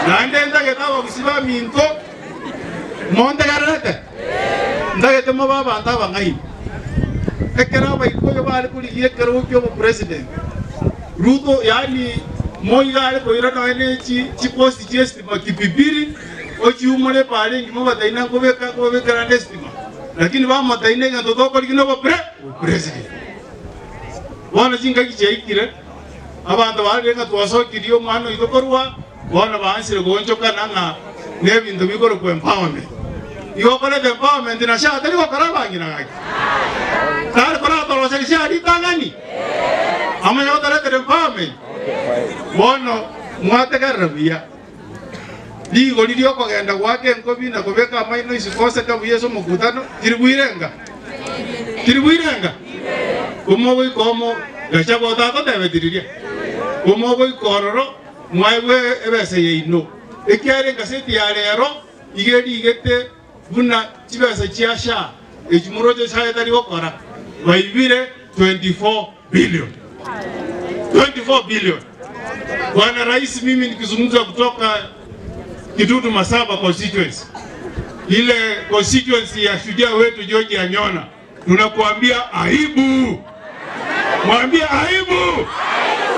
Naende ntagete abagusii baminto montegererete, ntagete mobe abanto abang'aini. Ekero Abaikuyu bare korigia ekerogo ki'obopresident, Ruto yaani Moi iga are koira nonya ne chiposti chi'esitima Kipipiri, ochiumore epaara engima obatebi nkobeka nkobabekera ande esitima, lakini bamotebi negento tokorigia nobopre obopresident. Bono chingaki chiaikire, abanto barire ng'a twasokirie omwana oito korwa bono baansire goonchokana ng'a nebinto bikorokwa empowerment. Igo okoreta empowerment na SHA tari gokora abang'ina gaki? Tari koratoroseria SHA ritang'ani? Amanye gotoretera empowerment? Bono mwategerera buya. Rigori ri'okogenda goaka enkobi na kobeka amaino isiko oseke buya ase omokutano, tiri bwirenga? Tiri bwirenga? Komogoika omo, Gachagua otatotebeti riria, komogoika ororo mwaegwe ebesa yaino, ekiagera engaseti ya rero iga erigete buna chibesa chia SHA echi moroche SHA etari gokora, baibire 24 billion. 24 billion. Bwana Rais, mimi nikizungumza kutoka Kitutu Masaba constituency, ile constituency ya shujaa wetu George Anyona, tunakuambia aibu, mwambie aibu.